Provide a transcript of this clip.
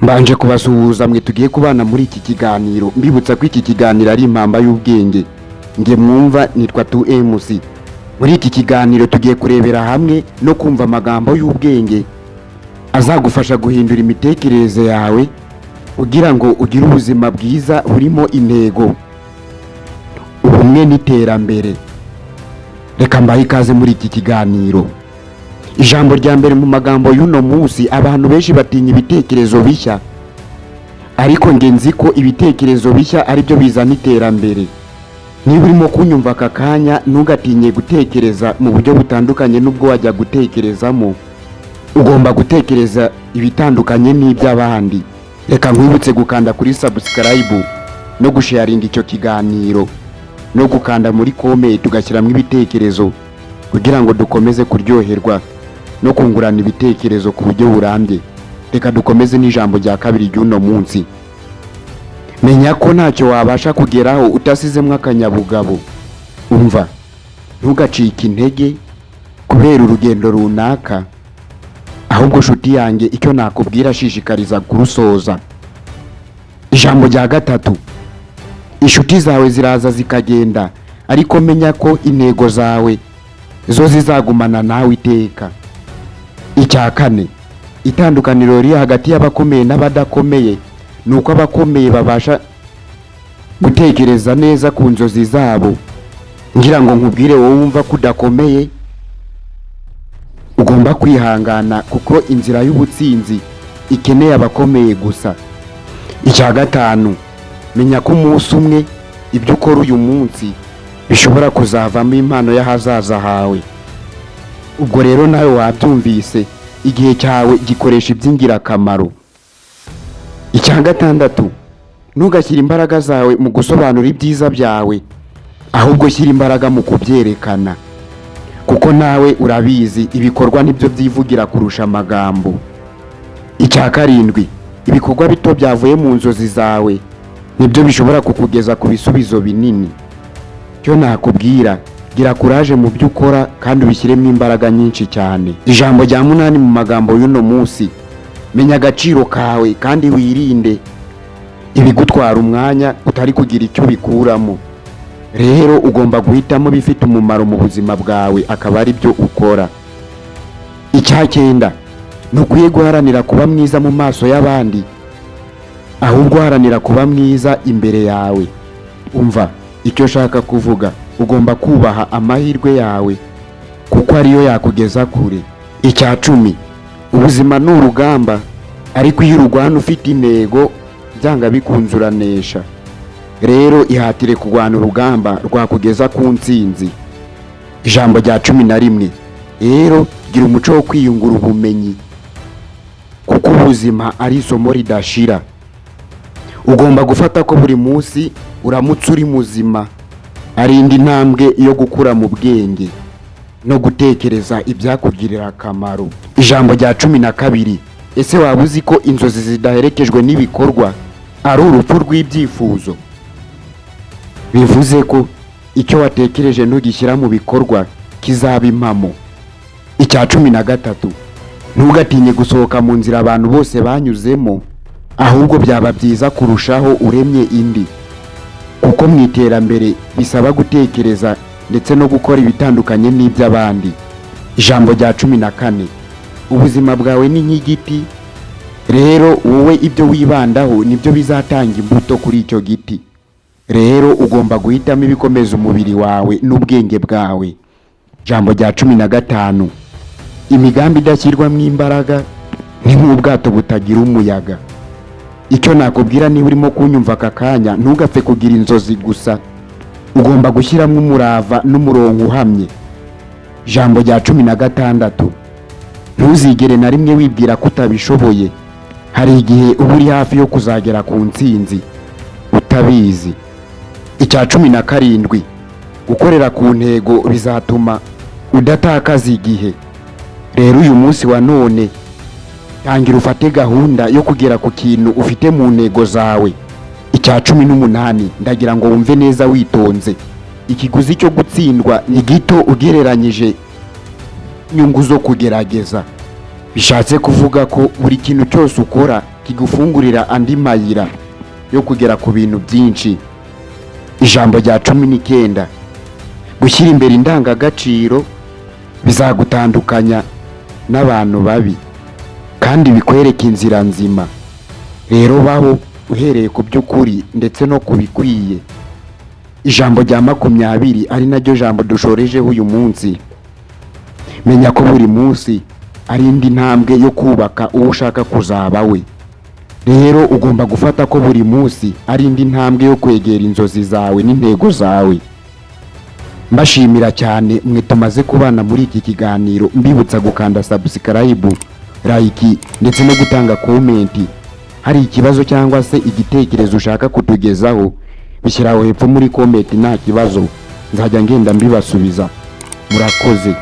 Mbanje kubasuhuza mwe tugiye kubana muri iki kiganiro, mbibutsa ko iki kiganiro ari Impamba y'Ubwenge. Nge mwumva nitwa 2MC. Muri iki kiganiro tugiye kurebera hamwe no kumva amagambo y'ubwenge azagufasha guhindura imitekerereze yawe kugira ngo ugire ubuzima bwiza burimo intego, ubumwe n'iterambere. Reka mbahe ikaze muri iki kiganiro. Ijambo rya mbere mu magambo y'uno munsi: abantu benshi batinya ibitekerezo bishya, ariko nge nzi ko ibitekerezo bishya ari byo bizana iterambere. Niba urimo kunyumva aka kanya, ntugatinye gutekereza mu buryo butandukanye n'ubwo wajya gutekerezamo. Ugomba gutekereza ibitandukanye n'iby'abandi. Reka nkwibutse gukanda kuri subscribe no gusharinga icyo kiganiro no gukanda muri comment ugashyiramo ibitekerezo kugira ngo dukomeze kuryoherwa no kungurana ibitekerezo ku buryo burambye. Reka dukomeze n'ijambo rya kabiri ry'uno munsi. Menya ko ntacyo wabasha kugeraho utasizemo akanyabugabo. Umva, ntugacike intege kubera urugendo runaka, ahubwo nshuti yanjye, icyo nakubwira, shishikariza kurusoza. Ijambo rya gatatu: inshuti zawe ziraza zikagenda, ariko menya ko intego zawe zo zizagumana nawe iteka. Icya kane: itandukaniro riri hagati y'abakomeye n'abadakomeye ni uko abakomeye babasha gutekereza neza ku nzozi zabo. Ngira ngo nkubwire, wowe wumva ko udakomeye, ugomba kwihangana kuko inzira y'ubutsinzi ikeneye abakomeye gusa. Icya gatanu: menya ko umunsi umwe ibyo ukora uyu munsi bishobora kuzavamo impano y'ahazaza hawe. Ubwo rero nawe wabyumvise, igihe cyawe gikoresha iby'ingirakamaro. Icya gatandatu: ntugashyire imbaraga zawe mu gusobanura ibyiza byawe, ahubwo shyira imbaraga mu kubyerekana, kuko nawe urabizi, ibikorwa nibyo byivugira kurusha amagambo. Icya karindwi: ibikorwa bito byavuye mu nzozi zawe nibyo bishobora kukugeza ku bisubizo binini. Cyo nakubwira, gira courage mu byo ukora kandi ubishyiremo imbaraga nyinshi cyane. Ijambo rya munani mu magambo y'uno munsi: menya agaciro kawe kandi wirinde ibigutwara umwanya utari kugira icyo ubikuramo. Rero ugomba guhitamo ibifite umumaro mu buzima bwawe, akaba ari byo ukora. Icya cyenda: ntukwiye guharanira kuba mwiza mu maso y'abandi, ahubwo uharanira kuba mwiza imbere yawe. Umva icyo nshaka kuvuga: ugomba kubaha amahirwe yawe kuko ariyo yakugeza kure. Icya 10: ubuzima ni urugamba, ariko iyo ururwana ufite intego, byanga bikunze uranesha. Rero ihatire kurwana urugamba rwakugeza ku ntsinzi. Ijambo rya 11: rero gira umuco wo kwiyungura ubumenyi, kuko ubuzima ari isomo ridashira. Ugomba gufata ko buri munsi uramutse uri muzima ari indi ntambwe yo gukura mu bwenge no gutekereza ibyakugirira akamaro. Ijambo rya 12: ese waba uzi ko inzozi zidaherekejwe n'ibikorwa ari urupfu rw'ibyifuzo? Bivuze ko icyo watekereje ntugishyira mu bikorwa kizaba impamo. Icya 13: ntugatinye gusohoka mu nzira abantu bose banyuzemo, ahubwo byaba byiza kurushaho uremye indi, kuko mu iterambere bisaba gutekereza ndetse no gukora ibitandukanye n'iby'abandi. Ijambo rya 14: ubuzima bwawe ni nk'igiti. Rero wowe ibyo wibandaho nibyo bizatanga imbuto kuri icyo giti. Rero ugomba guhitamo ibikomeza umubiri wawe n'ubwenge bwawe. Ijambo rya 15: imigambi idashyirwamo imbaraga ni nk'ubwato butagira umuyaga. Icyo nakubwira, niba urimo kunyumva aka kanya, ntugapfe kugira inzozi gusa, ugomba gushyiramo umurava n'umurongo uhamye. Ijambo rya 16: ntuzigere na rimwe wibwira ko utabishoboye. Hari igihe uba uri hafi yo kuzagera ku ntsinzi utabizi. Icya 17: gukorera ku ntego bizatuma udatakaza igihe. Rero uyu munsi wa none tangira ufate gahunda yo kugera ku kintu ufite mu ntego zawe. Icya 18, ndagira ngo wumve neza witonze: ikiguzi cyo gutsindwa ni gito ugereranyije inyungu zo kugerageza. Bishatse kuvuga ko buri kintu cyose ukora kigufungurira andi mayira yo kugera ku bintu byinshi. Ijambo rya 19: gushyira imbere indangagaciro bizagutandukanya n'abantu babi kandi bikwereka inzira nzima. Rero baho uhereye ku by'ukuri ndetse no ku bikwiye. Ijambo rya 20, ari naryo jambo dushorejeho uyu munsi: menya ko buri munsi ari indi ntambwe yo kubaka uwo ushaka kuzaba we. Rero ugomba gufata ko buri munsi ari indi ntambwe yo kwegera inzozi zawe n'intego zawe. Mbashimira cyane mwe tumaze kubana muri iki kiganiro, mbibutsa gukanda subscribe, like ndetse no gutanga comment. Hari ikibazo cyangwa se igitekerezo ushaka kutugezaho, bishyira aho hepfo muri comment, nta kibazo, nzajya ngenda mbibasubiza. Murakoze.